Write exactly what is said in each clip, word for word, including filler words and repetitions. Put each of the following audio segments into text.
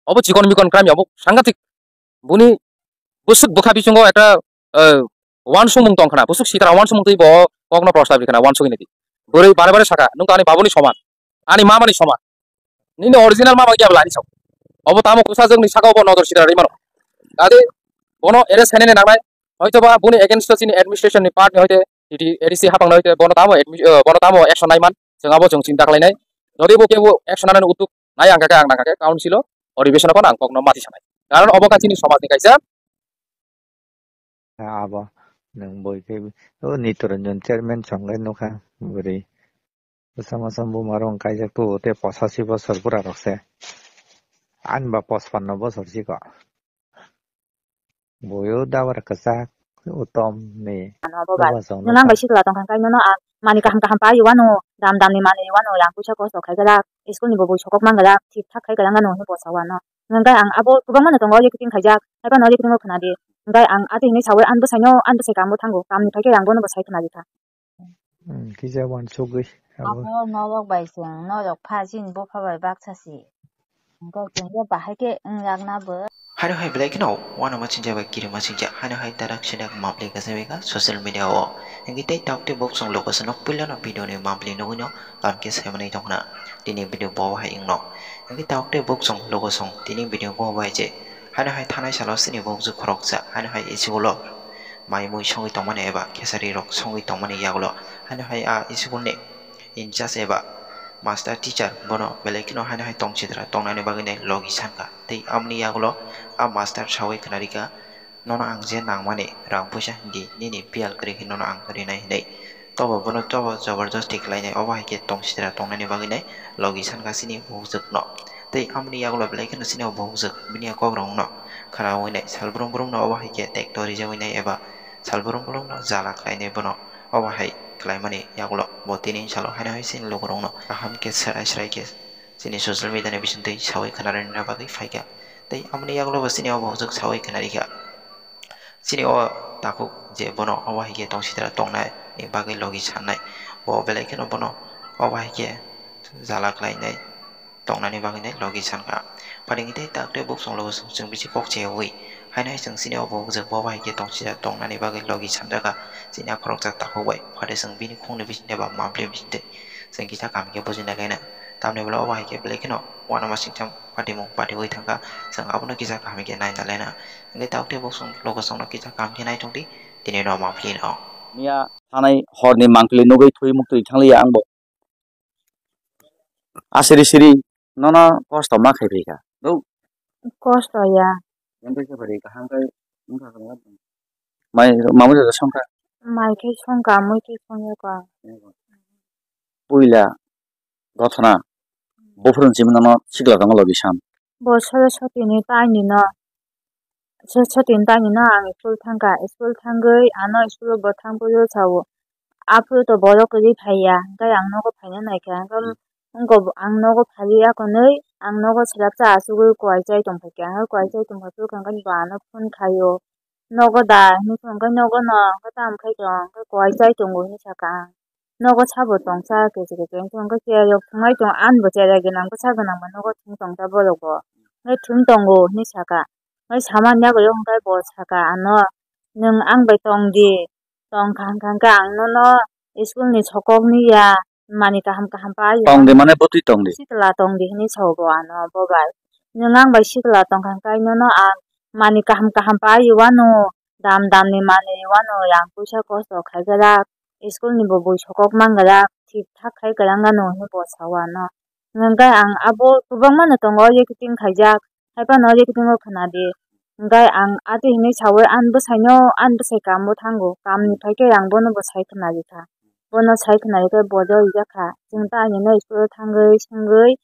Obo chikon mikon crime ya, obo sangatik. Buni bwswk bwkha bisingo ekta, eh, uansukmung tong khna, bwswk sitra uansukmung twi bo kokno prostab ri khna, uansugwi naidi. Bwrwi bare bare saka, "Nwng to ani babuni soman, ani mamani soman. Nini original mama ya bwla ani sao." Obo tamo kwchajwkni saka obo nodor sitra ri mano. Tade bono arrest khainani nangnai, hoito ba buni against o chini administration ni part ni hoite A D C hapang ni hoite bono tamo admi-, eh, bono tamo action nai man, chwng abo chwng chinta khlai nai. Jodi bo kebo action nanani utuk nai ang kake ang nang kake council o odibeshono phano ang kokno mati sanai. Karon obo kha chini somajni kaisa. Abo nwng boi khe o Nitoranjan chairman chonglai nukha bwrwi. Bwsa masa buma rok kaijak tu tei pochashi bosor bura rok se. Ani ba pochpanno bosor si ko. Boyo dabar kwchak utom ni. Ano bo bai. Bwsa chwng Nwng ang bai nukha. Sikla tong kha kai nono ang mani kaham kaham pai wano dam dam ni mani wano yang puisa kosto khai gala school ni bo bui sokok man gala thik thak khai gala ngano hwnwi bo sa wano. Hwnkhai ang abo kwbangma no tongo, audio clipping khaijak, haiphano audio clipping o khwnadi. Hwnkhai ang ati hinwi sawi, "Ani bwsaino, ani bwsai kambo thango, kamni phaikhe ang bono bwsai khwnadi kha." Hmm, kisa uansugwi abo. Abo norok bai chwng, norok pha chini bupha bai baksa si. Hwnkhai chwng khe bahai khe wngjakna bo. Haino hai belai kheno uanama sinjak bai kirima sinjak, haino hai tarak sinak mapli kasawi ka social media o. Hingke tei tabuk tei buk chwng logo se nok puila no video ni mapli nugui no, kam khe sai manwi tong khna. Tini video bo hai wngno. Hingke tabuk tei buk chwng logo song tini video bo bai je. Haino hai thanai salo sini bukjwk khoroksa, haino hai school o mai mui songwi tongmani eba khesari rok songwi tongmani yagulo, haino hai a school ni in charge eba master teacher bono belai kheno haino hai tong sitra tongnani bagwi nai logi sankha. Tei amoni yagulo a master sawi khwnarikha, "Nono ang je nangmani rang puisa di, nini biyal kwrwi khe nono ang rinai," hinwi. Tobo bono tobo jobordasti khlainai, obo hai khe tong sitra tongnani bagwi nai logi sankha chini bukjwkno. Tei amoni yagulo belai kheno chini o bukjwk bini o kok rok no khwnaui nai, sal brum brum no obo hai khe tekto rijagwi nai eba sal brum brum no jala khlainai bono obo hai khlaimani yagulo bo tini salo haino hai chini lukurok no kaham khe srai srai khe chini social media ni bisingtwi sawi khwnarwna bagwi phaikha. Tei amoni yagulo bo chini o bukjwk sawi khwnarikha. Chini o takhuk je bono obo hai khe tong sitra tongnai ni bagwi logi sannai. Bo belai kheno bono obo hai khe jala khlainai tongnani bagwi nai logi sankha. Phaidi hwnkhe tak tei buk chwng logi chwng bisi kok cheui. Haino hai chwng chini o bukjwk bo bai khe tong sitra tongnani bagwi logi sanjakha. Chini a khoroksa takhuk bai. Phaidi chwng bini khungni bisingtwi ba mapli bisingtwi chwng kisa kaham khe bujina khaina. Tamni bwla obo hai khe belai kheno uanama singcham patimung patiui thangkha. Chwng abono kisa kaham khe naina laina. Hingke tabuk tei buk chwng logo chwngno kisa kaham khe nai tongdi, tini no mapli no. Miya thanai horni mangpili nugui thui muktwi thangliya ang bo. Asiri siri nono kosto ma khai phaikha. Dou. Kosto ya. Yang khe phari kaham khai wngkha kha. Mai mamui rok songkha. Mai khe songkha, mui khe songya kha. Puila gothona. Buphuru chimino no sikla tongo logi sam. Bo soro sotini taini no. Soro sotini taini no ang school thangkha. School thangwi ano school o bo thang puio sao. Aphuru to borok kwrwi phaiya. Hwnkhe ang nogo phaina naikha. Hwnkhe wngkha bo ang nogo phaliya konwi. Ang nogo selapsa achugwi kuai chai tongphaikha. Hwnkhe kuai chai tongphai phuru hwnkhe bo ano phone khaio. Nogo da hinwi hwnkhe nogo no. Hwnkhe tamo khai tong. Hwnkhe kuai chai tongo hinwi sakha ang. Nogo sabo tongsa kechi kechi wngkha hwnkhe cherok thwngwi tongo ani bo cherai gwnang bwsa gwnang bo nogo thwng tongsa borok bo hwnkhe thwng tongo hinwi saka hwnkhe samani yago hwnkhe bo saka ano nwng ang bai tong di tongkha hwnkha hwnkhe ang nono school ni sokok ni ya mani kaham kaham pai tong di mane bwtwi tong di sitla tong di hinwi sao bo ano bo bai nwng ang bai sitla tongkha hwnkhe nono ang mani kaham kaham pai wano dam dam ni mani wano yang puisa kosto khaijak. School ni bo bui sokok man gala thik thak khai kwlangano hinwi bo sao ano. Hwnkhe ang abo kwbangma no tongo audio clipping khaijak, haiphano audio clipping o khwnadi. Hwnkhe ang ati hinwi sawi ani bwsaino ani bwsai kambo thango, kamni phaikhe ang bono bo sai khwnarikha. Bono sai khwnarikhe bo jolijak kha. Chwng ta hinwi school o thangwi swngwi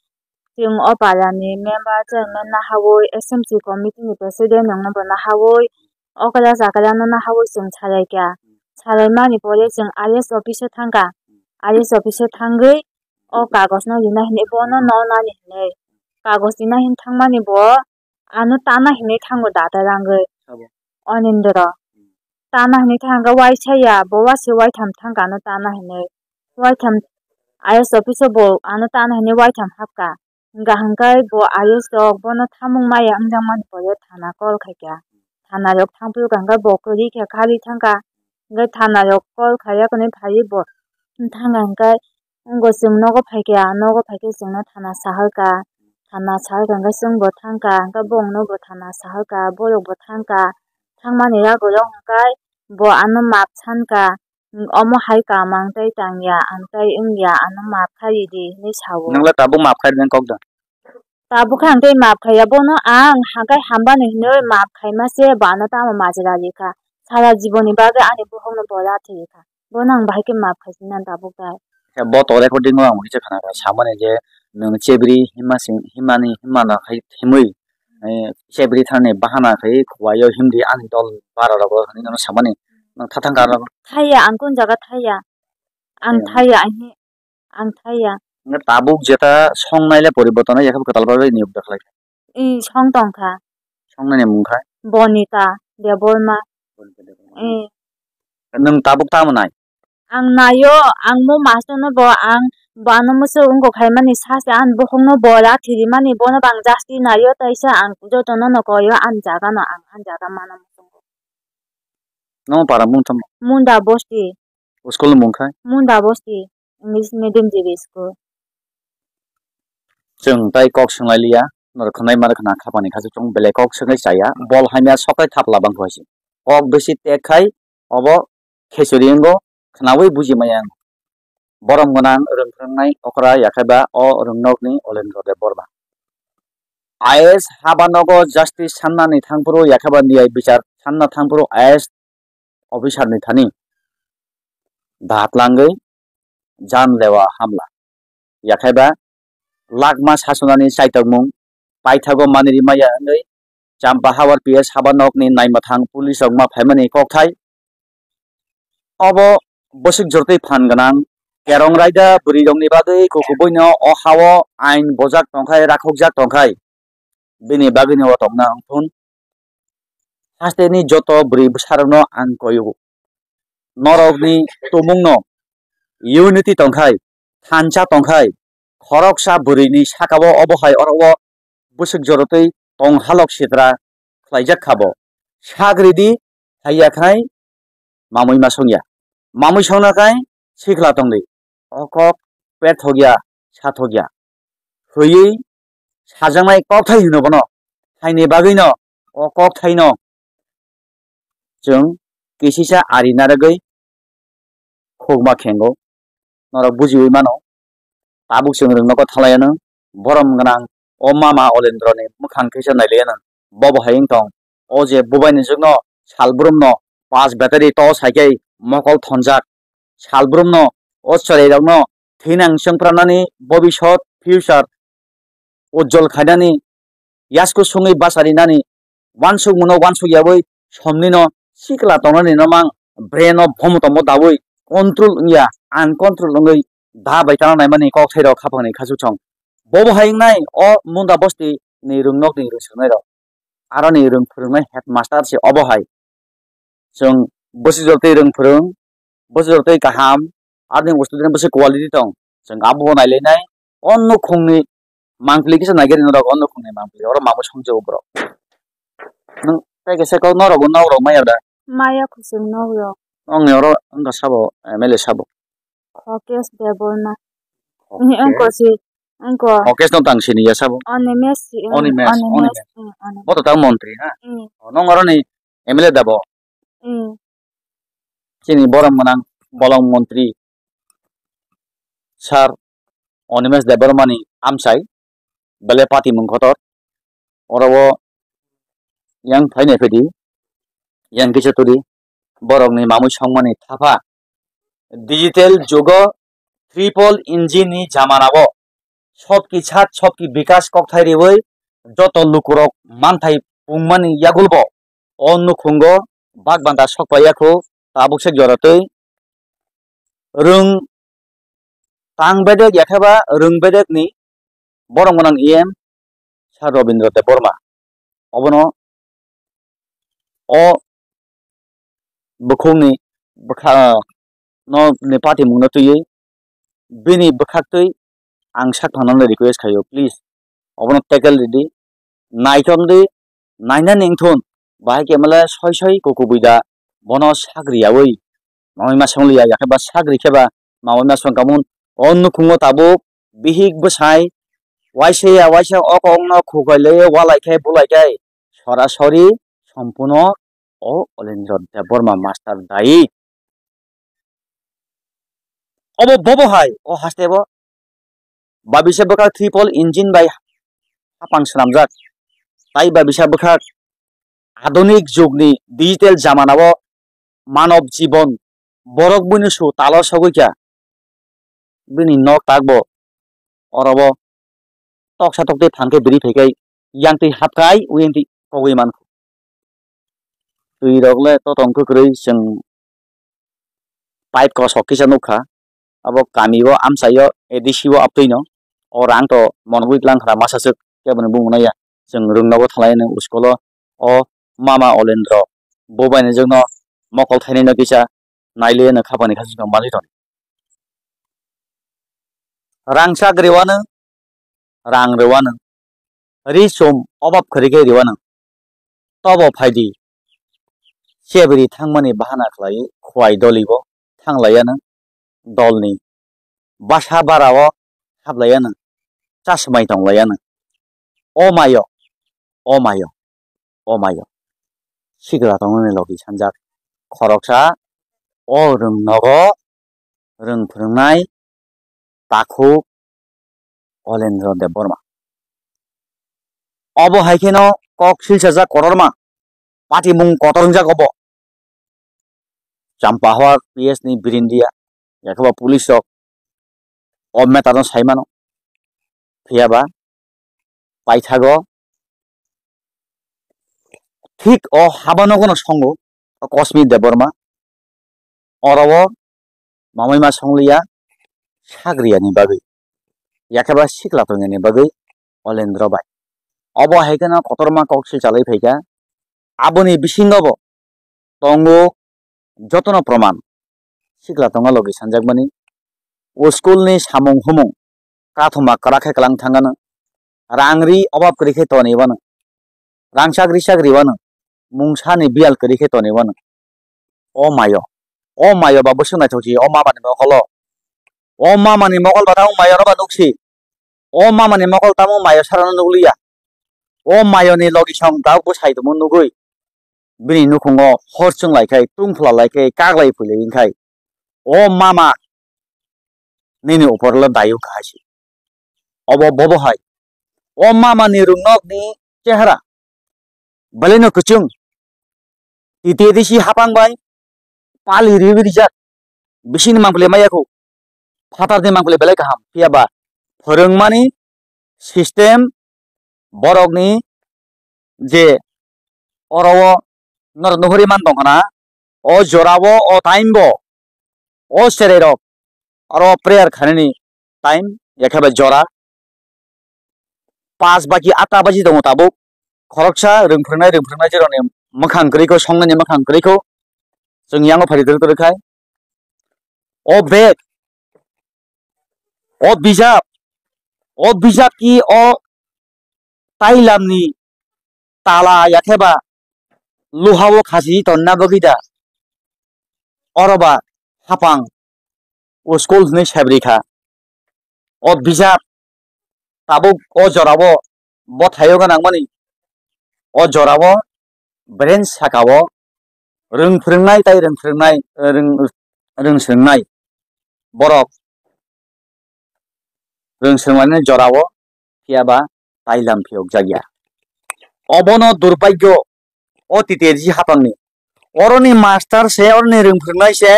chwng o para ni member chairman nahawi S M C committee ni president rokno bo nahawi okra chakra no nahawi chwng salaikha. Salaimani pore chwng I S office o thangkha. I S office o thangwi o kagoj no rina hinwi bono no nani hinwi kagoj rina hin thangmani bo ano tana hinwi thango data rangwi. Sabo. Onindro. Tana hinwi thangkha waisa ya bo wasi waitham thangkha ano tana hinwi. Waitham I S office o bo ano tana hinwi waitham hapkha. Hingka hingkai bo ayus rok bono thamung maya wngjakmani pore thana call khaikha. Thana rok thangphuru hingka bo kwrwi khe kharwi thangkha. Hingke thana rok call khaiya hwnwi phaiwi bo thangkha hingke wngbo chwng nogo phaikha, nogo phaikhe chwngno thana saharkha. Thana saharkha hingke chwngbo thangkha, hingke bongno bo thana saharkha, borokbo thangkha. Thangmani yago rok hingke bo ano map sankha. Omo hai kam ang tei tangya, ang tei wngya, ano maap khaidi, hinwi sao. Nwngla tabuk maap khai rwna kok da? Tabuk khe ang tei maap khaiya, bono ang hakai hambani hinwi maap khaima se bo ano tamo majra rikha. Sara jiboni bagwi ani bukhukno bo rathi rikha. Bono ang bahai khe maap khaisina tabuk dai. Bo to recording o ang kisa khna kha, samani je nwng chebri hima sing, himani himana khai thimwi eh, chebri thani bahana khai khuaio himdi ani dol bara rogo hinwi nono samani. Nwng thathang kha rogo. Thaya, ang kun jaga thaya. Ang thaya, ang hi, ang thaya. Nge tabuk jeta songnai le poriborton ya khe kwtal bagwi niyok da khlai. I song tong kha. Songnai ni mung kha? Bonita Debbarma. I. Nwng tabuk tamo nai? Ang naio, ang mo masto no bo ang bo ano musu wngkok khaimani sase ang bokhokno bo rathi rimani bono bang jasti naio taisa ang jotono no koyo ang jaga no ang ang jaga mano muchungo. Nomo para mung tamo? Munda Bosti. School ni mung khai? Munda Bosti English Medium G B School. Chwng tai kok swnglailiya, norok khwnai ma rwkha na khapani khachuk chwng belai kok swngwi chaya, bol hamya sok khai thapla bang kho hai se. Kok bisi tek khai obo khechori wngo, khwnaui buji maya wngo. Borom gwnang rwng phwrwngnai okra yakhaiba o rwngnokni Olendro Debbarma. I A S haba nogo justice sannani thangphuru yakhaiba niyai bichar sanna thangphuru I A S officer ni thani datlangwi janlewa hamla. Yakhaiba lakma sasonani chaitokmung paithago manwi rimaya wngwi Champa Hawar P S haba nokni naimwthang police rok ma phaimani kokthai. Obo bwswk jortwi phan gwnang kerong raida bwrwi rokni bagwi kukubuino o hao ain bojak tongkhai, rakhokjak tongkhai. Bini bagwino o tongna wngthun. Hasteni joto bwrwi bwsarokno ang koiyo. Norokni tumungno unity tongkhai, thansa tongkhai, khoroksa bwrwini sakao obo hai oro o bwswk jorotwi tong halok sitra khlaijak kha bo. Sak ridi, haiya khai mamui ma songya. Mamui songna khai sikla tongdi. O kok pethokya, sathokya. Hwiwi sajaknai kokthai hino bono. Haini bagwino o kokthaino chwng kisisa ari narwgwi khukma khengo. Norok bujiwi mano. Tabuk chwng rwngnogo thalaiano. Borom gwnang o mama Olendroni mwkhang kisa nailaiano. Bobo hai wng tong. O je bubaini jwkno salbrumno pas battery to saikhai mokol thonjak. Salbrumno o chwrairokno thinang chwngpranani bobisot future ujjol khainani yasku sungwi bacharinani wansukmano wansuk yawi somnino sikla tongnani no mang brain o bomo tongmo dawi control wngya uncontrol wngwi da bai tana naimani kokthairok khapangni khachuk song. Bobo hai wngnai o Munda Bosti ni rwngnokni rwngsurnairok. Aroni rwng phwrwngnai headmaster se obo hai. Chwng bwswk jortwi rwng phwrwng, bwswk jortwi kaham, aroni student bwswk quality tong. Chwng abobo nailainai, o nukhungni mangpili kisa naigari norok o nukhungni mangpili, oro mamwi songjago borok. Nwng tei kaisa kok norok bo nok rok maya da? Maya khoswng nok rok. Nokni oro wngkha sabo, M L A sabo? Khokes Debbarma. Khokes? Wngko si, wngko. Khokes no tang sini ya sabo? Onimes si, wng, Onimes, Onimes, Onimes. Wng, Onimes. Bo to tang montri, ha? Wng. O, nong aroni M L A da bo? Wng. Chini borom gwnang bolong montri sir Onimes Debbarmani amchai, belai patimung kotor. Oro o yang phainai phaidi, yang kisa turi, borokni mamwi songmani thapha. Digital jugo triple engine ni jamana o sobki sat sobki bikas kokthai riwi joto lukurok manthai pungmani yagulbo o nukhungo bak banta sokpaiya khu tabuk se joratwi rwng tang bedek yakheba rwng bedek ni borom gwnang E M Sir Robindra Debbarma. Obono o bukhukni bwkha no ni patimungno twiwi bini bwkhaktwi ang sak phanano request khaio, please. obono tackle ridi, naitom di, nainani wngthun, bahai kemale soi soi kukubuida, bono sagri yawi, mamai masong liya, yakhe ba sagri khe ba, mamai masong kamun, o nukhungo tabuk, bihik bwsai, waisa ya waisa o kokno khukai le walai khe bulai khe, sorasori, sompuno, o Olendro Debbarma master dai. Obo bobo hai, o haste bo, babisa bwkhak triple engine bai hapang swnamjak. Tai babisa bwkhak adunik jugni digital jamanao manob jibon borok buino su talo sogwi kha. Bini nok takbo orobo toksa tokti thangkhe biri phaikai yang twi hapkai uyang twi kogwi mankho. Twi rok le to tong kwkrwi chwng pipe kosok kisa nukha. Abo kami o amchai o A D C o aptwi no. O rang to monogwi tlang khna masa swk kebo ni bumung naiya. Chwng rwng nogo thalai no school o, o mama Olendro bo bai ni jwk no mokol thainai no kisa naile no khapang ni kha swk no manwi tong. Rang sak rwano, rang rwano, ri chum obab kwrwi khe rwano. Tobo phaidi, chebri thangmani bahana khlaiwi Khwai dolibo thanglaiya nwng, dolni basa barao haplaiya nwng, chasmai tonglaiya nwng. O mayo, o mayo, o mayo. Sikla tongmani logi sanjak khoroksa o rwng nogo rwng phwrwngnai takhuk Olendro Debbarma. Obo hai kheno kok silsajak kotorma, patimung kotor wngjak obo. Champahor P S ni Birindia, yakhe ba police rok o matter no sai mano. Phiya ba paithago thik o haba nogo no songo o Kosmi Debbarma. Oro o mamai ma songliya sagriya ni bagwi, yakhe ba sikla tongya ni bagwi Olendro bai. Obo hai kheno kotorma kok silchalai phaikha. Aboni bisingo bo tongo jotono proman. Sikla tongo logi sanjakmani. O school ni samung humung kathoma kwrak khe kwlang thangano. Rang ri obab kwrwi khe toniwano. Rangchak richak riwano. Mungsa ni biyal kwrwi khe toniwano. O mayo. O mayo ba bwswk naithok si o mama ni mokolo. O mama ni mokol ba tamo mayo no ba nuksi. O mama ni mokol tamo mayo sarano nukliya. O mayo ni logi song dao bwsai tongmo nugwi. Bini nukhungo hor chwng lai khai, tungphla lai khai, kak lai phui lai wng khai. O mama, nini upor le dayu kahai se. Obo bobo hai. O mama ni rwngnok ni chehra. Belai no kwchwng. Titi disi hapang bai. Pali riwi rijak. Bisini mangpili maya khu. Phatar ni mangpili belai kaham. Phiya ba. Phwrwngmani system borokni je oro o norok nuhuri man tong khna, o jora o, o time bo, o cherai rok oro prayer khainani time, yakhe bai jora pas baki atta baji tongo tabuk, khoroksa rwng phwrwngnai, rwng phwrwngnai je rokni mwkhang kwrwi kho, songnani mwkhang kwrwi kho, chwng yango phari kwrwi kwrwi khai, o bag, o bijap, o bijap ki o tailamni tala yakheba luhao khasi tonna bagwi da? Oroba hapang o school hwnwi sebri kha. O bijap tabuk o jorao bothaio gwnangmani. O jorao brain sakao rwng phwrwngnai tai rwng phwrwngnai, rwng, rwng swrwngnai borok rwng swrwngmani jorao phiya ba tailam phiyokjakya. Obono durbhagyo o titerji hapangni. Oroni master se, oroni rwng phwrwngnai se,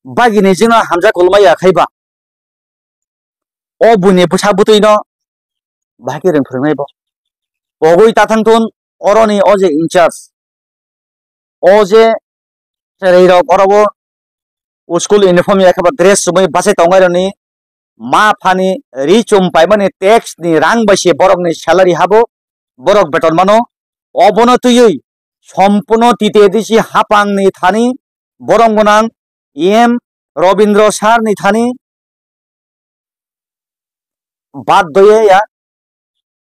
bagini jino hamjak kolmaya khaiba. O buini bwsa bwtwino bahai khe rwng phwrwngnai bo. Pogwi ta thangthun oroni o je in charge. O je cherai rok oro o school uniform ya khe ba dress chumui bachai tongnai rokni ma phani ri chum paimani tax ni rang bai se borok ni salary habo, borok beton mano. Obono twiwi sompuno T T A D C hapang ni thani borom gwnang E M Robindra sir ni thani bad doye ya,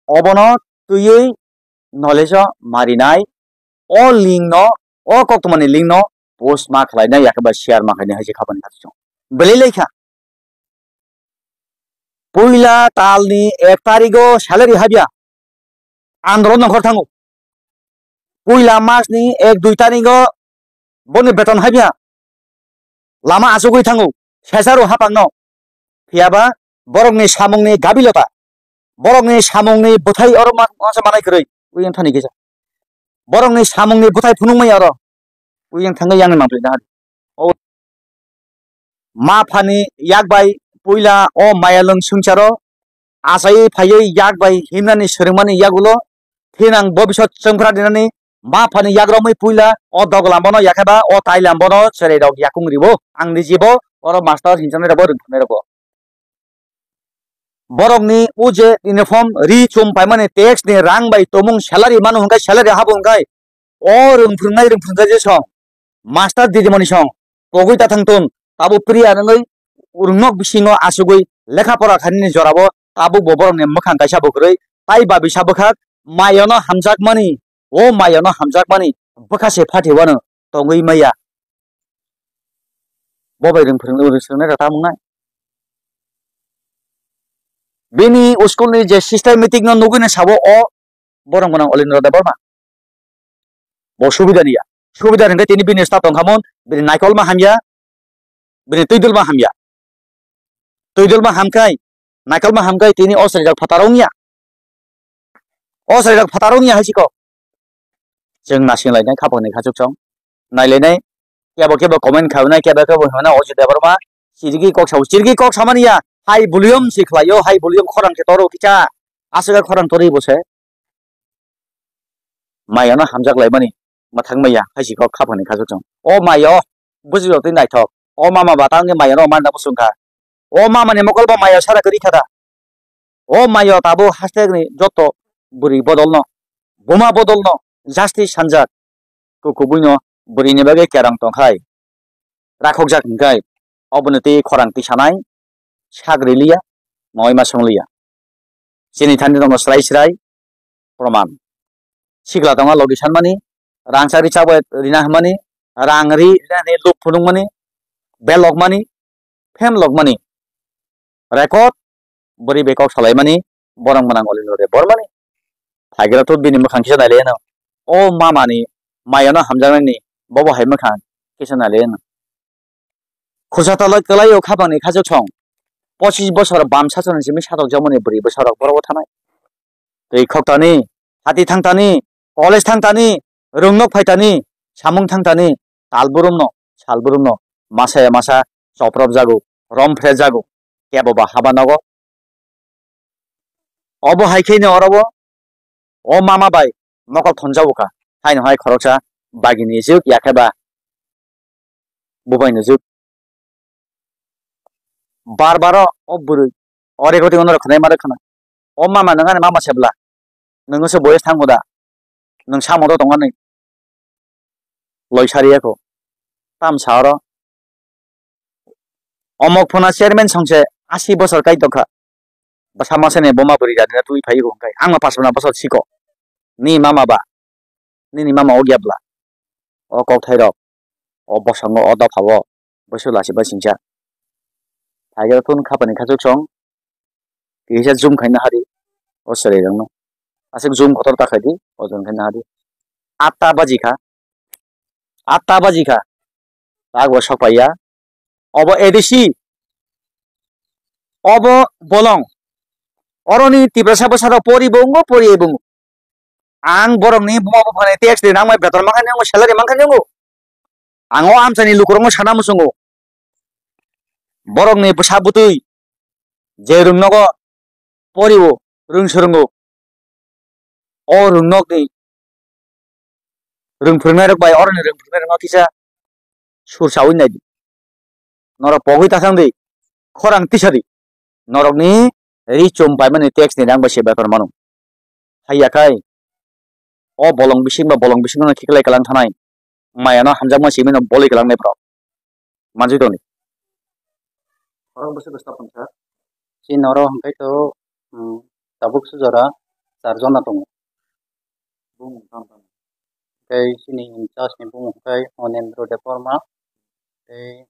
obono twiwi knowledge o marinai, o link no, o koktwmani link no post ma khlainai, yakhe ba share ma khlainai hai se kha bani kha chwng. Belai lai kha. Puila talni ek tarigo salary habya, andro nongkhor thango. Puila masni ek dui tarigo boni beton habya, lama achugwi thango, sesaro hapangno. Phiyaba borokni samungni gabilota, borokni samungni bwthai oro ma-, masa manai kwrwi, uyang thani kisa. Borokni samungni bwthai phunukmaya oro, uyang thangwi yangni mangtwi nahadi. O ma phani yak bai puila o mayalwng swngcharo achaiwi phaiwi yak bai himnani swrwngmani yagulo thinang bobisot chwngphra dinani ma phani yakrokmwi puila o doglam bono yakheba o tailam bono chwrairok yakung ribo ang nijibo oro master hinjaknai rokbo rwngthoknai rokbo. Borokni o je uniform ri chum paimani tax ni rang bai tomung salary mano hwnkhai salary habo hwnkhai o rwngphwrwngnai rwngphwrwngjak je song master didimani song pogwi ta thang tun tabo priya rwngwi rwngnok bisingo achugwi lekha pora khainani jorabo tabuk bo borokni mwkhang kaisa bo kwrwi tai ba bisa bwkhak mayono hamjakmani o mayono hamjakmani bwkha se phathiwano tongwi maya. Bo bai rwng phwrwng rwng swrwngna rwta mwngnai. Bini school ni je systematic no nugwi ni sabo o borok gwnang Olendra Debbarma. Bo subida niya. Subida hwnkhe tini bini staff tongkhamon, bini naikolma hamya, bini twidulma hamya. Twidulma hamkhai, naikolma hamkhai tini o chwrairok phataro wngya. O chwrairok phataro wngya hai sikok. Chwng nasinglai nai khapang ni khachuk chong. Nailainai kebo kebo comment khainai kebo kebo hwnai Ojit Debbarma chirigi kok sao chirigi kok samani ya hai volume si khlaio hai volume khorang khe toro kicha aswk khorang torwi bo se. Maya no hamjak laimani mwthang maya hai si kok khapang ni khachuk chong. O maya o bwswk rok twi naithok. O mama ba tang ni maya no man da bwswng kha. O mama ni mokol bo maya sara kwrwi kha da. O maya tabuk haste ni joto bwrwi bodol no, buma bodol no, justice sanjak. Kukubui no bwrwi ni bagwi kerang tong khai. Rakhokjak hwnkhai, oboni twi khorang tisanai, sak riliya, noi ma songliya. Chini thani tongo srai srai proman. Sikla tongo logi sanmani, rang chari chabai rina hwnmani, rang ri rina hwnwi luk phunukmani, belokmani, phemlokmani. Record bwrwi bai kok salaimani borok mwnang Olendra Debbarmani. Phaikhe to bini mwkhang kisa nailaiyano. O mamani mayano hamjaknani bobo hai mwkhang kisa nailaiyano. Khursa toloi kwlaio khapangni khachuk song. Pochis bosor bam sachani simi satokjakmani bwrwi bwsarok borok o thanai. Twi khoktani, hati thangtani, college thangtani, rwngnok phaitani, samung thangtani, tal burumno, sal burumno, masa ya masa chopropjago, romphrejago, kebo ba haba nogo. Obo hai khe no oro bo o mama bai mokol thonjago kha. Haino hai khoroksa bagini juk ya khe ba bubai no juk. Bar baro o bwrwi o recording ono khwnai ma rwkhwna. O mama nwng ani mama se bwla. Nwng se boyes thango da. Nwng samo do tongani. Loi sari eko. Tam sa oro. Omok phona chairman songse asi bosor kai tongkha. Bwsa masa ni buma bwrwi rani na twi phai hwnkhe ang ma pasmana bosor siko. Ni mama ba. Nini mama o gyabla. O kokthai rok. O bosongo o dopha o. Bosu lasi bai singsa. Phai tun khapani khachuk song. Kisa zoom khaina hari. O serai rokno. Aswk zoom kotor ta khaidi. O zoom khaina hari. Atta baji kha. Atta baji kha. Tago sokpaiya. Obo A D C. Obo bolong. Oroni Tiprasa bwsarok pori bo wngo, pori bo wngo. Ang borokni buma buphani tax ni nangmai beton mankha ni wngo, salary mankha ni wngo. Ang o amchaini lukurokno sana muchungo. Borokni bwsa bwtwi je rwngnogo pori o, rwng swrwngo. O rwngnokni rwng phwrwngnairok bai oroni rwng phwrwngnairokno kisa sur saui naidi. Norok pogwi ta thang di, khorang tisa di. Norokni ri chum paimani tax ni rang bai se beton mano. Haiya khai o bolong bising ba bolong bising no khiklai kalang thanai. Maya no hamjakma simi no bolwi kalang nai borok. Manjui toni. Chini oro hwnkhe to Hmm, tabuk se jora char jona tongo. Bumung tamo tamo? Tei chini in charge ni bumung khe Onendro Debbarma, tei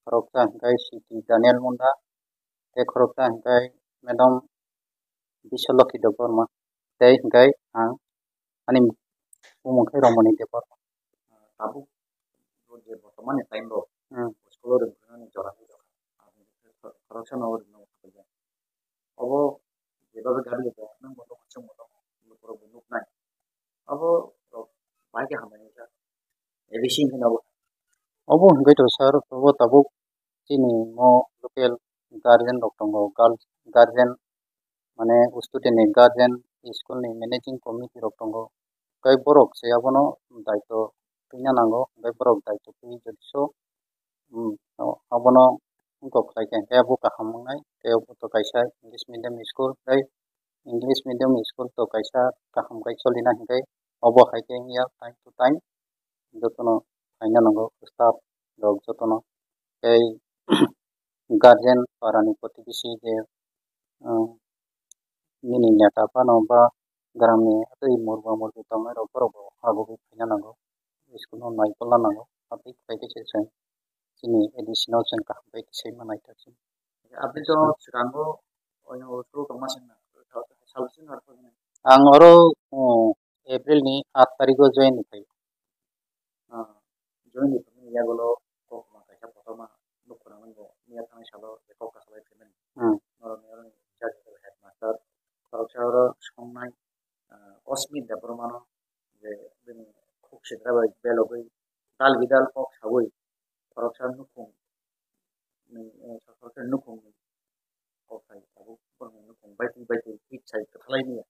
khoroksa hwnkhe C T Daniel Munda, tei khoroksa hwnkhe Madam Biswalokhi Debbarma, tei hwnkhe ang ani bumung khe Romoni Debbarma. Tabuk je bortomani time rok Hmm. School o rwngthani jora ni jora. Khoroksa no rwngno obo jebabe gari rok nang bo nukha chwng bo nukha borok bo nuknai. Abo rok bahai khe hambai wngkha. A B C wngkhe abo. Obo hwnkhe to sir, obo tabuk chini mo local guardian rok tongo, gal-, guardian mane student ni guardian, school ni managing committee rok tongo. Tei borok se abono daitw twina nango, tei borok daitw twi jodi so, um, abono wngkok khlai khe, hwnkhe abo kaham wngnai. Tei obo to kaisa English medium school, tei English medium school to kaisa kaham khe cholina hwnkhe obo hai khe wngya time to time jotono khaina nango staff rok jotono. Tei guardian para ni protibesi je, um, nini neta phano ba gram ni tei murba murbi tongnai rok borok bo habogwi khaina nango, school no naikolna nango, aboni khlai khe se chwng chini A D C no chwng kaham bai khe sai manai ta chwng. Aboni to swkango oino school tongma singna, sal singna. Ang oro, um, April ni aat tarikh o join ni phai. Ah, join ni phai yagulo kok ma kaisa kotorma nuk khna nang bo miya thani salo je kok kasalai phaimani. Hmm. Norok ni oro ni judge headmaster khoroksa oro songnai, ah, Osmit Debbarma no je bini khuk sidra bai belogwi dal bidal kok sawi khoroksa nukhung ni, eh, khoroksa nukhung ni kok sai tabuk borok ni nukhung bai twi bai twi hit sai kwthalai maya.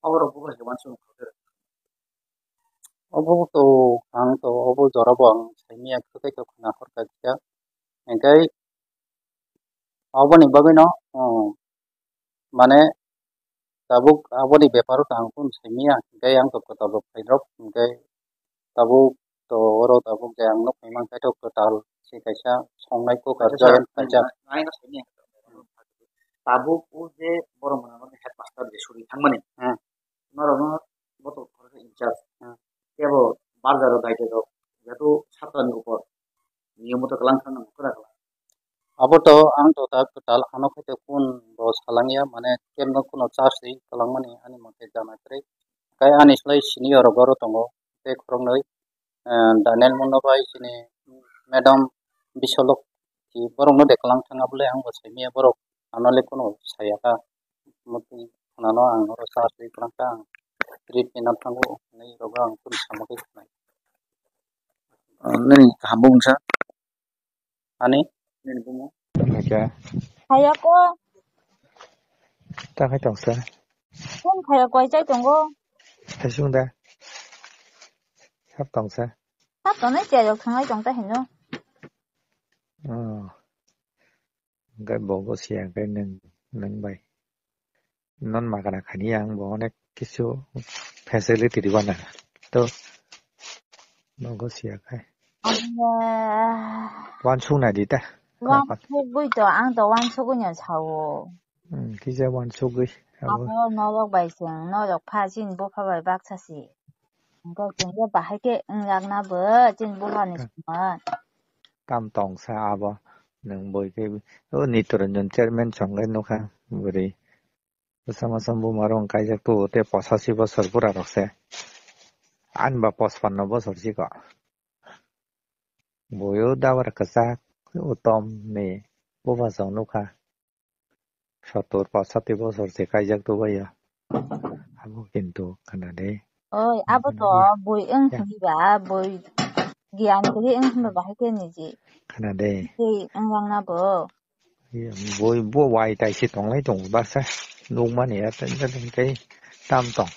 Abo rok bo hai uansukmung kha khe. Obo to ang to obo jora bo ang saimanya, khe to khna hor kha kisa. Hingkhe aboni bagwi no, um, mane tabuk aboni beparo to ang kunu saimanya, hingkhe ang to kwtal rok phairok, hingkhe tabuk to oro tabuk je ang nukwi mankha to kwtal se kaisa songnai kok kaisa joint sa-, kaisa. Naina saimanya. Tabuk o je borok mwnang headmaster je suri thangmani. Hmm. Norokno botok khoroksa in charge. Hmm. Kebo barjaro daityo rok, jehetu satrani upor niyom moto kwlang thang nango, kwrak kwrak. Abo to ang to ta kwtal ano khe to kun bo salangya, mane kebno kuno charge ri kwlangmani ani mote jana kwrwi. Kai ani slai senior rok oro tongo tei khoroknwi, eh, Daniel Mondo bai chini Madam Bisolok, borokno de kwlang thang, abole ang bo saimanya, borok ano le kuno saya kha. Motwi khwnano ang oro charge ri kwlangkha, ang treatment o thango hinwi rogo ang kunu samagwi khwnai. Ah, nini kaham bo wngsa? Ani? Nini bumo? Acha. Hayako. Ta khai tongsa. Phone khaya koi chai tongo. Hai sung da. Sab tongsa. Sab tongnai chai rok thangai tongta hino. Oh. Hingke bo gosiya hingke nwng, nwng bai. Non magana khani ang bo onek kisu facility ribana. To bo gosiya khai. Abo wansuk nai di ta. Wansugwi to, ang to wansugwi no sao. Hmm, kisa wansugwi abo. Abo norok bai chwng, norok pha chini bupha bai baksa si. Hingke chwngke bahai ke wngjakna bo chini bupha ni songma. Tam tong sa abo nwng boi ke o Nitoranjan chairman chwng le nukha bwrwi. Bwsa masa buma rok kaijak tu tei posachi bosor bura rok se. Ani ba pospanno bosor si ko. Boi o dabar kwchak utom ni bupha chwng nukha. Sottor pachati bosor se kaijak tubaiya. Abo kintu khana de. Oi, abo to boi wng hwnba, boi giyan kwrwi wng hwnba bahai khe niji. Khana de. Tei wng langna bo. Boi bo wai tai se tonglai tongo baksa. Nukmani ya tei tam tong.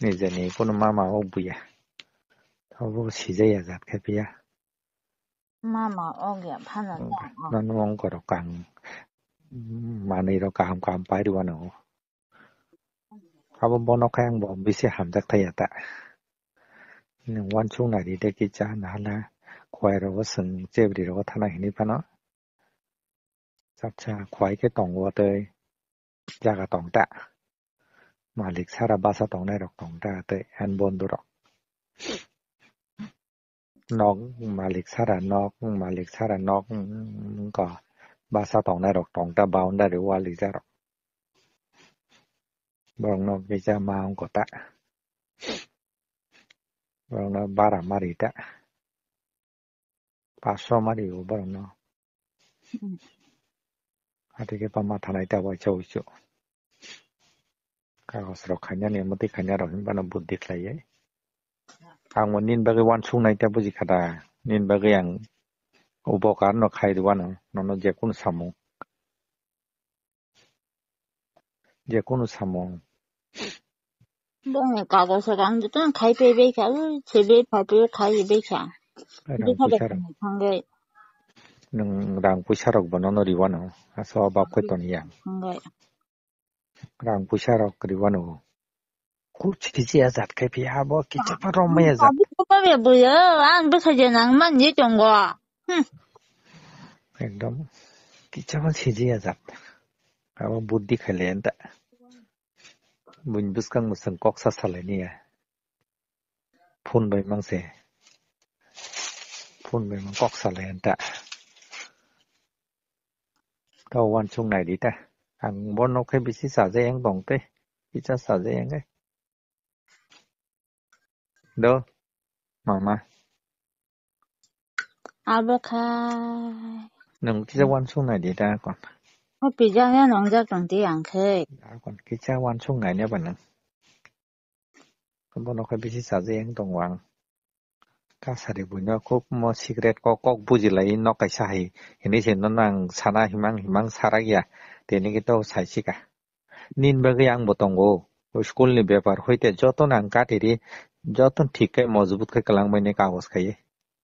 Nijeni kono mama o buya. Abo sijaya jat khe piya. Mama ogya phano ta. Nang wng korok kang manwi rok kaham kaham pai rwano. Abo bono khe ang bo bisi hamjak thaya ta. Nwng wansuk nai di de kisa nahala khwai rogo swng chebri rogo thana hinwi phano. Chapsa khwai khe tongo tei. jaga tong ta. Malik sara basa tongnai rok tong ta tei ani bondhu rok. Nok malik sara nok, malik sara nok, mm, ko basa tongnai rok tong ta, boundary wall rijak rok. Borok nok kisa ma wng kota. Borok no bara mari ta. Paso mari o borok no. Hmm. Ati ke pama thanai ta waisa uisu. Kagos rok khainani, mwtwi khaina rok hinba no buddhi khlaiwi. Ang bo nini bagwi uansuk nai ta buji kha da. Nini bagwi ang upokar no khai rw ano, nono je kunu samung. Je kunu samung. Bongni kagos rok ang jotono khai paibai kha, ui, sebe phatwi khai bai kha. Rang Bikha puisa rok. Thangwi. Nwng rang puisa rok bo nono rw ano, asa o bak khe toni yang. Thangwi. Rang puisa rok kwrwi uanw. Kuch kisi ajat khe phiya bo kicha pha romwi ajat. Abi ko ba be buyo, ang bwkha je nang man je tongo. Hmm. Ekdom kicha pha siji ajat. Abo buddhi khaile enta. Buin bwskang mwswng kok sa salai niya. Phone bai mang se. Phone bai mang kok salai enta. Tao uansuk nai di ta. Ang bono khe bisi chaja yang tong tei. Kisa chaja yang khe. Do, mama. Abo kha. Nwng kisa uansuk nai di ta kon. O pijak ya nongjak tong di ang khe. Kon kisa uansuk nai ne ba nwng. Bono khe bisi chaja yang tongo ang. Kasari buino khub mo secret kok, kok bujilai nok kaisa hai hinwi se nono ang sana himang himang sarak ya. Tini khe to saisika. Nini bagwi ang bo tongo. O school ni bepar hoite jotono ang katiri, jotono thik khe mojbut khe kwlangbaini kagos khaiwi.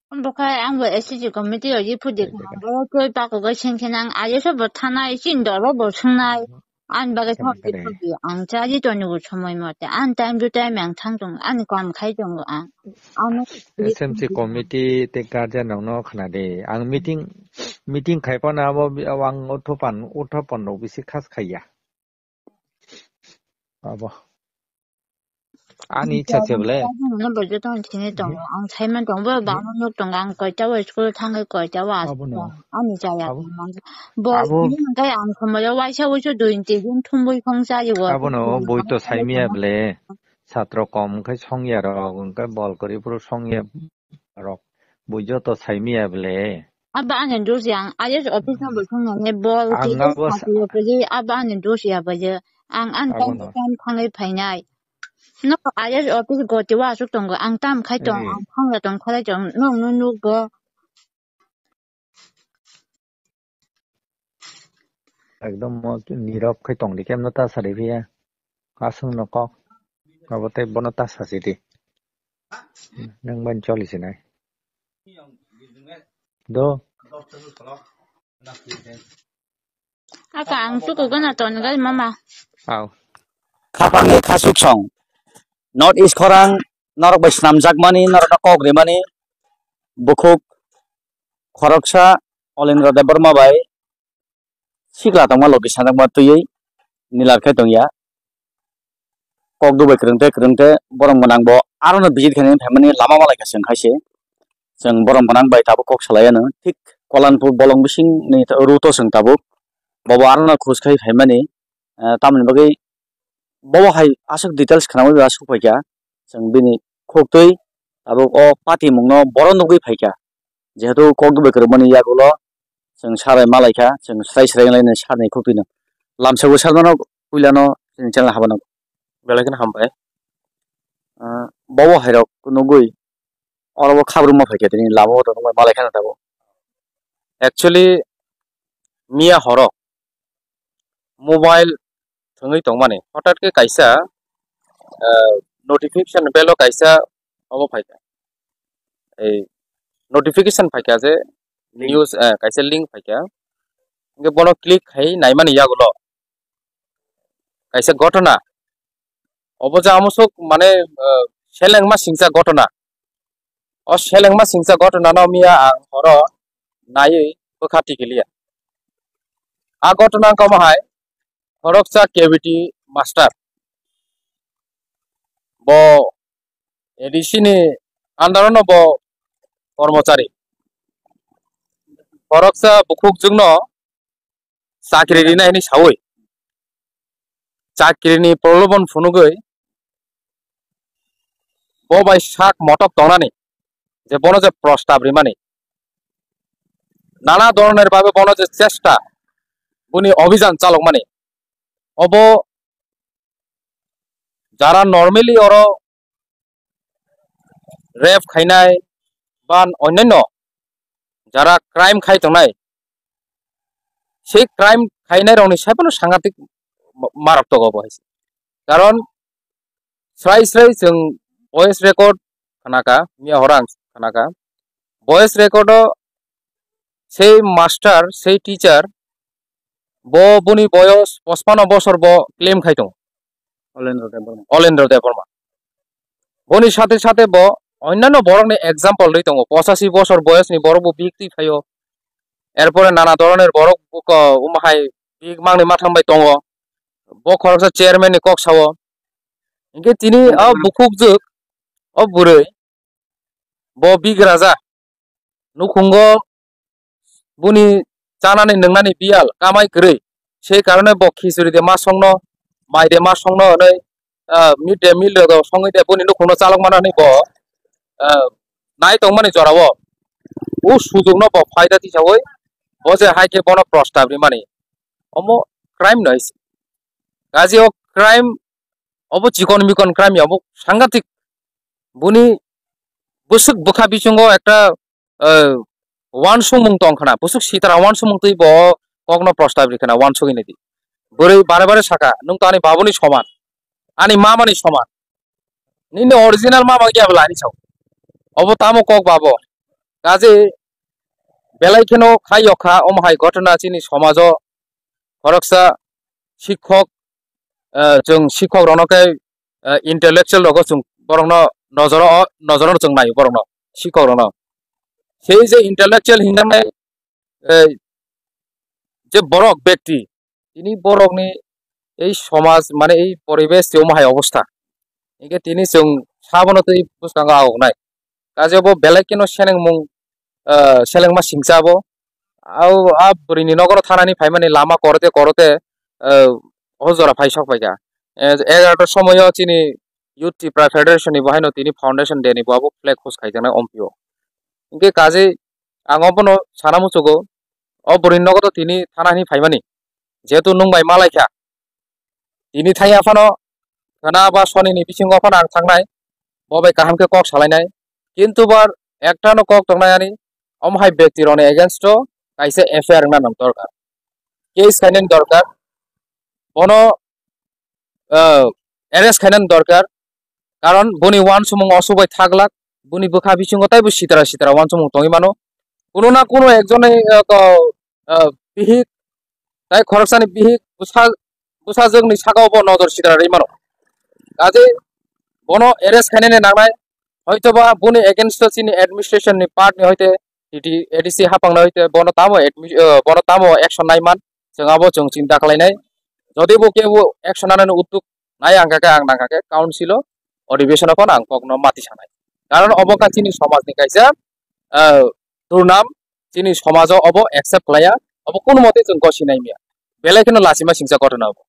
Bwkha ang bo S C committee o ye phudi Tei, tei, tei. Ang bo twi pakugo sengkhe nang aye se bo thanai, chini doro bo swngnai. Ani bagwi Tei, thok tei. Di phudi ang chaji toni bo somoi mote. Ani time to time ang thang tong, ani kam khai tongo ang. Ano S M C committee tei guardian rok no khna di. Ang meeting, meeting khai phano abo bi-, abo ang uthopan, uthopan rok bisi khas khaiya. Abo. Ani icha se bole. Ano bo joto ang sini tongo. Ang saiman tongo, bo bangma nok tongo. Ang koita o school thangwi koita o Abo no. Ani chaya Abo. Bo Abo. Ini hwnkhe ang somoi o waisa waisa dui tin din thumbui phang chayo. Abo no boi to saimiya bole. Satro kom khai songya rok, hwnkhe bol kwrwi phuru songya rok. Boi joto saimiya bole. Abo ani dos yang, I S office no bo song nani bol Ang ki abo sa- sati yo pagi, abo ani dos ya pagi. Ang an Abo time no. Time khangai phainai. No I S office go tiwa asuk tongo, ang tam khai tong, Ri. Ang khang ya tong khalai tong, no no no go. Ekdom mo nirok khai tong di, kemno ta sari phiya. Aswng no kok. Abo tei bono ta sasi di. Nang ban choli sinai. Do. Aka ang tuku gana ton gai mama. Au. Khapangni khasuk song. North East khorang norok bai snamjakmani, norokno kok rimani. Bukhuk khoroksa Olendra Debbarma bai sikla tongma logi sanjakma twiwi nilar khe tongya. Kok dubai kwrwng tei kwrwng tei borok mwnang bo aro no visit khainani phaimani lama malai kha chwng khaise. Chwng borok mwnang bai tabuk kok salai ano. Thik Kolanpur bolong bising ni ru to chwng tabuk. Bobo aro no khus khai phaimani. Eh, tamoni bagwi bobo hai aswk details khwnamwi ba aswk paikha. Chwng bini khuktwi tabuk o patimungno boro nugwi phaikha. Jehetu kok dubai kwrwngmani yagulo chwng sarai malaikha, chwng srai srai wnglaino sarni khuktwino. Lamsao sarmano puilano chini channel habano belai kheno hambai. Ah, bobo hairok nugwi oro bo khabruma phaikha tini lama o tongmani malaikha tabuk. Actually, miya horo mobile thwngwi tongmani. Hothat khe kaisa, ah, notification bell o kaisa omo phaikha. Ei notification phaikha je news, ah, kaisa link phaikha. Hwnkhe bono click khai naimani yagulo kaisa gotona. Obo je amosok mane, ah, selengma singcha gotona. O selengma singcha gotona no miya ang horo naiwi bwkha tikiliya. A gotona wngkha omo hai, Khoroksa K B T master. Bo A D C ni under no bo kormochari. Khoroksa bukhukjwkno chakri rina hini sawi. Chakri ni prolobon phunugwi bo bai sak motok tongnani je bono je prostab rimani. Nana doroner babe bono je chesta buni obijan chalokmani. Obo jara normally oro rape khainai ba onyaino jara crime khai tongnai, sei crime khainai rokni saiphano sangatik ma-, marok togo bo hai se. Karon srai srai chwng voice record khnaka, miya horo ang khnaka. Voice record o sei master, sei teacher, bo boni boyos pochpanno bosor bo claim khai tongo. Olendro Debbarma. Olendro Debbarma. Boni sathe sathe bo onnano borokni example rwi tongo. Pochashi bosor boyosni borok bo bik twi phaio. Erpore nana doroner borok buko umahai bik mangni matham bai tongo. Bo khoroksa chairman ni kok sao. Hinkhe tini a bukhukjwk, o bwrwi, bo bik raja. Nukhungo buni chanani nwngnani biyal kamai kwrwi. Sei karone bo khichuri de ma songno, mai de ma songno hwnwi, ah, mid day meal rok songwi de buni nukhungno chalok mano hwnwi bo, ah, nai tongmani jorao. O sujukno bo phaida tisawi bo je hai khe bono prostab rimani. Omo crime no hwnse. Kaje o crime obo chikon mikon crime ya, obo sangatik. Buni bwswk bwkha bisingo ekta, eh, uansukmung tong khna, bwswk sitra uansukmung twi bo kokno prostab ri khna uansugwi naidi. Bwrwi bare bare saka, "Nwng to ani babuni soman, ani mamani soman. Nini original mama ya bwla ani sao." Obo tamo kok babo. Kaje belai kheno khai yokha omo hai ghotona chini somajo khoroksa sikhok, eh, chwng sikhok rokno khe, eh, intellectual rogo chwng borokno nojoro, nojoro chwng naio borokno, sikhok rokno. Sei je intellectual hinjaknai, eh, je borok bekti, tini borokni ei somaj mane ei poribesh tei omo hai obostha. Hinkhe tini chwng sabono tei bwskango agoknai. Kaje bo belai kheno selengmung, ah, selengma singcha bo. Au, a bwrwini nokoro thanani phaimani lama korote korote, ah, o jora phai sok phaikha. Eh, egarota somoio chini Youth Tipra Federation ni bo haino tini Foundation Day ni bo abo flag host khaijaknai ompio. Hinkhe kaje ang obono sana muchugo, o bwrwini nokoro tini thanani phaimani. Jehetu nwng bai malaikha, tini thangya phano khna ba sonini bisingo phano ang thangnai, bo bai kaham khe kok salainai. Kintu bar ekta no kok tongnai ani, omo hai bekti rokni against o kaisa F I R wngna nang dorkar, case khainani dorkar, bono, ah, arrest khainani dorkar. Karon boni uansukmung osubai thaglak, boni bwkha bisingo taibo sitra sitra uansukmung tongwi mano. Kuno na kuno ekjone, ah, ko, ah, bihik, tai khoroksani bihik bwsa, bwsajwkni sakao bo nojor sitra rwi mano. Kaje bono arrest khainani nangnai, hoitoba boni against o chini administration ni part ni hoite T T A D C haphangno hoite bono tamo admi-, ah, bono tamo action naiman, chwng abo chwng chinta khlainai. Jodi bo kebo action nanani uttuk nai ang kha khe ang nang kha khe council o, odhibesono phano ang kokno mati sanai. Karon obo kha chini somajni kaisa, ah, durnam, chini somajo obo accept khlaiya, obo kono mote chwng gosi nai miya. Belai kheno lachima singcha ghotona obo.